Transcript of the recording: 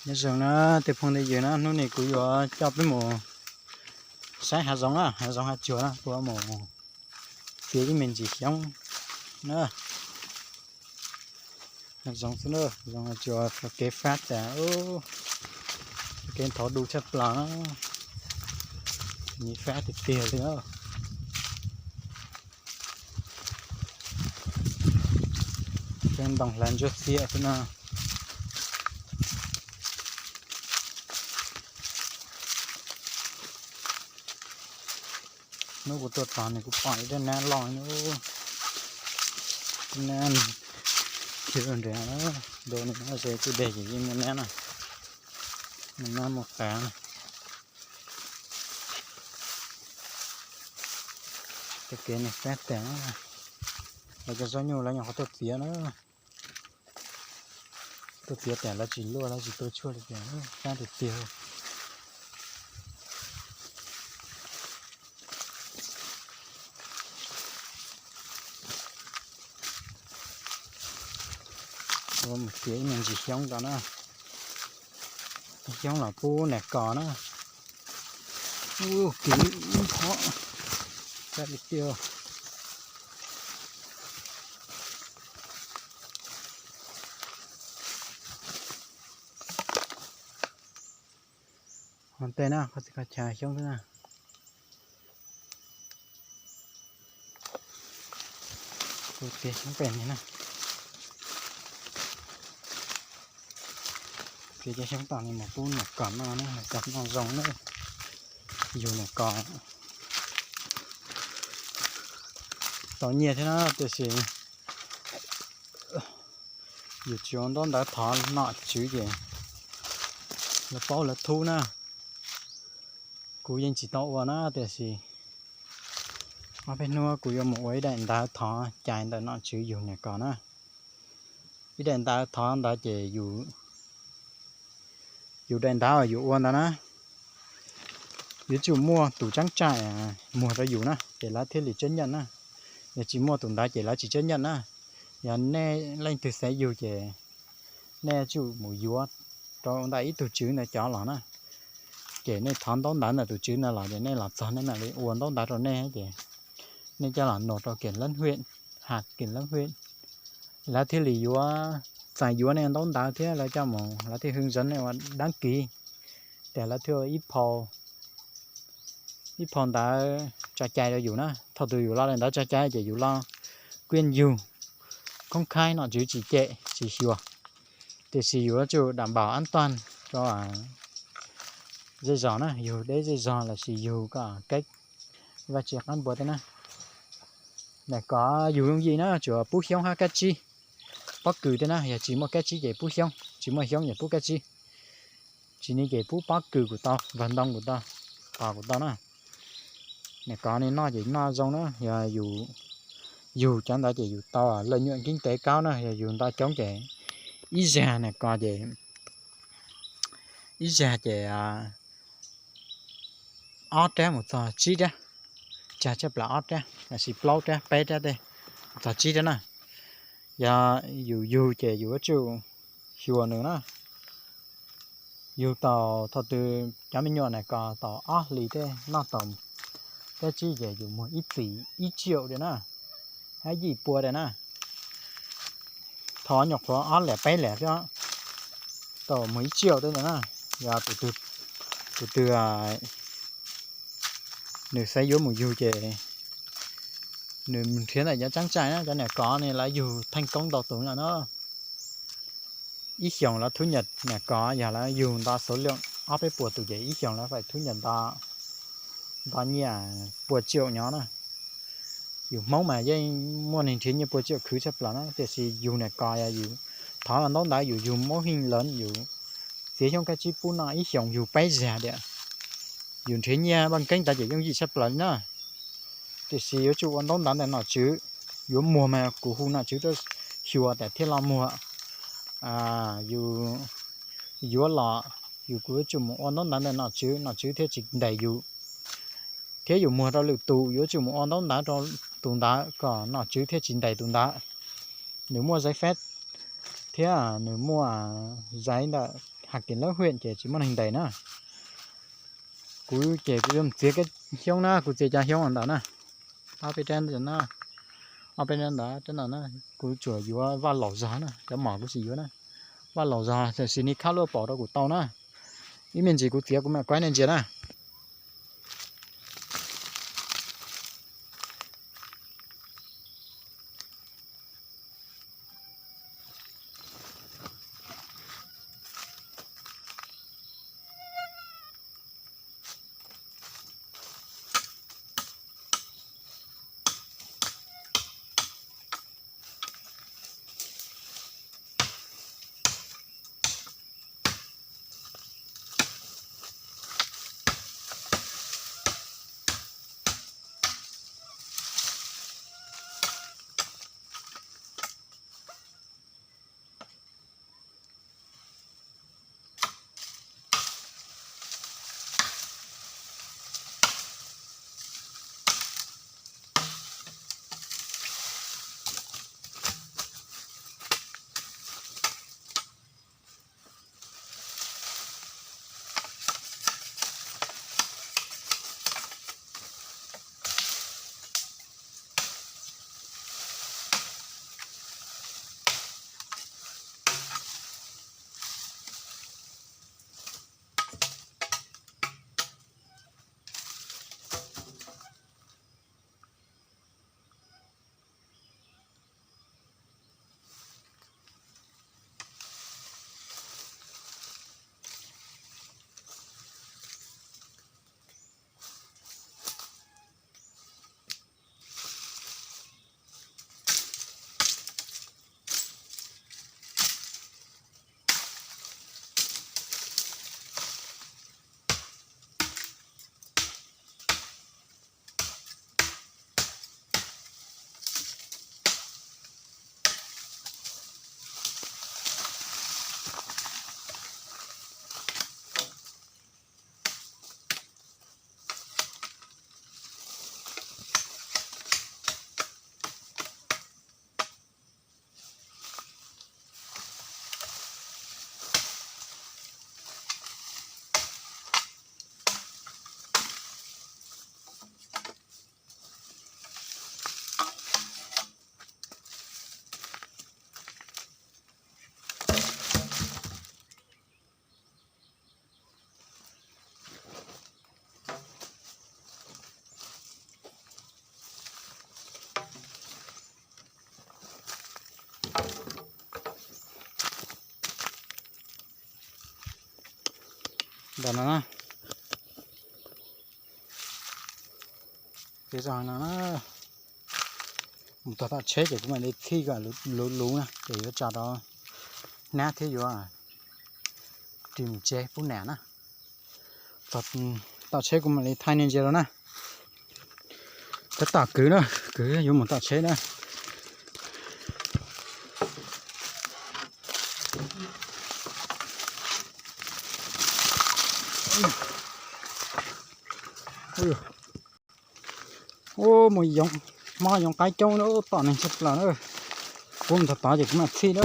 Nyob zoo na tej phooj tej ywg na, hnub no kuv yuav coj peb mus saib hav zoov na, hav zoov hav tsuag na, kuv yuav mus txiav ib me ntsis xyoob na. Hav zoov xwb na, hav zoov hav tsuag, kev fab tas, kev nthuav du tshaj plaws na, nyiv fab tiag tiag li na. Kev ntoo hlav ntsuab xiab xwb na. Hnub kuv tuaj txog no kuv pom ib daim nab loj, nab khiav nrad, ntu no ze kuj deg ces yeej muaj nab na, muaj nab muaj qav na. Tej kev no fab tas, lawv cov zaub nyuj lawv nyuam qhuav tuaj txiav na, tuaj txiav tas lawv tsis luaj lawv tsis tua tshuaj li ces fab tiag tiag. Mus txiav ib me ntsis xyoob rau na, xyoob los pub niam kos na. Ub, kiv ib phom, fab tiag tiag. Ho tej na, qhov txiv qhov chaw xyoob xwb na. Kuv txiav xyoob pem ni na. Txiav cov xyoob tom no mus pub niam kos noj na, niam kos noj zoo na. Yug niam kos tau nyiaj thiab na, tiam sis yus tsis ua ntaub ntawv thov nom tswv ces lawv paub lawv thub na. Kuv yeej tsis tau ua na, tiam sis ob peb hnub kuv yuav mus ua ib daim ntawv thov cai ntawm nom tswv yug niam kos na. Ib daim ntawv thov ntawd ces yus daim ntawv uas yus ua ntawd na, yuav tsum muaj tus tseeb tsaim muag rau yus na ces lawv thiaj li tseb nyaj na. Yog tsis muaj tus ntawd ces lawv tsis tseb nyaj na. Yog nej leej twg xav yug ces nej yuav tsum mus yuav rau ntawm ib tug tswv ntawd cov los na. Ces nej thov ntaub ntawv ntawm tus tswv ntawd los ces nej los txog nej mam li ua ntaub ntawv rau nej ces nej coj los nộp rau kiểm lâm huyện, hạt kiểm lâm huyện. Lawv thiaj li yuav txais yuav nej ntaub ntawv thiab lawv coj mus, lawv thiaj hướng dẫn nej ua đăng ký. Ces lawv thiaj ib phau, ib phau ntawv tso cai rau yus na. Thaum twg yus lo daim ntawv tso cai ces yus lo quyền yug, khoob khaib, nom tswv tsis cem tsis xyuas. Tiam sis yus yuav tsum đảm bảo an toàn rau zej zos na, yug deb zej zos lossis yug koj keeb vaj tse qab npua tej na. Niam kos yug yooj yim na, tsuas pub xyoob hab kab tsib, pob kws tej na, yog tsis muaj kab tsib ces pub xyoob, tsis muaj xyoob ces pub kab tsib. Tsis ni ces pub pob kws kuj tau, vag ntoo kuj tau, qos kuj tau na. Niam kos ne noj ces noj zoo na, yog yus yug cov ntawd ces yus tau lợi nhuận kinh tế cao na, yog yug nto coob ces ib zag niam kos ces ib zag ces ob rab mus txog tsib rab, tsag tshaj plaws ob rab lossis plaub rab peb rab tej, txog tsib rab na. Yog yus yug ces yus yuav tsum xyuas nws na. Yug tau thaum twg cov me nyuam niam kos tau ob hlis tej noj tau kab tsib ces yus muag ib txim ib triệu diam na, hab yim pua diam na. Thov nyuam qhuav ob liam peb liam xwb, tau muag ib triệu tej ntawd na. Yog tus twg nws xav yuav mus yug ces nws nrhiav ntawm cov tseeb tsaim na, cov niam kos ne lawv yug theej koob ntau tus no na. Ib xyoos lawv thub nyam niam kos yog lawv yug nto số lượng ob peb puas tus ces ib xyoos lawv phải thub nyam nto, nto nyiaj pua triệu nyob na. Yus Hmoob mas yeej muaj neeg nrhiav nyiaj pua triệu khwv tshaj plaws na, tiam sis yug niam kos yog yus thov los ntaub ntawv yus yug mối hình lớn, yus txiav xyoob kab tsib pub noj ib xyoos yug peb zag diam. Yus nrhiav nyiaj npaaj keeb ntawd ces yooj yim tshaj plaws li na. Tiam sis yuav tsum ua ntaub ntawv ntawm nom tswv, yuav muag mas kuv hu nom tswv tuaj xyuas tas thiaj los muag. Yus yuav los, yus kuj yuav tsum mus ua ntaub ntawv ntawm nom tswv, nom tswv thiaj tsis ntes yus. Thiab yus muag rau lwm tus, yuav tsum mus ua ntaub ntawv rau tus ntawd kom nom tswv thiaj tsis ntes tus ntawd. Nws muaj giấy phép thiab nws muaj giấy ntawm Hais kev lawb hwm ces tsis muaj neeg ntes na. Kuv ces kuv yuav mus txiav kab xyoob na, kuv txiav cov xyoob ntawd na. Ob peb rab ntawd na, ob peb rab ntawd, rab ntawd na. Kuv tsuas yuav vaj laus zog na, cov mom kuv tsis yuav na. Vaj laus zog tam sim no khab luaj pom rau kuv tau na. Ib me ntsis kuv txiav kuv mam kuaib nej ntsia na. Ntawm no na, ces zoo no na, mus txog tom tsheb ces kuv mam li txhij kom luv luv na, ces yuav tsa rau hnab thiab yuav ris mus tsev pub nam na. Tom tsheb kuv mam li thaij nej ntsia rau na. Tab tom kwv na, kwv yuav mus tom tsheb na. Ua mus yoov, mob yoov qaib coob na, tom neeg tshaj plaws na. Kuv mus tod tod ces kuv mam txhij na.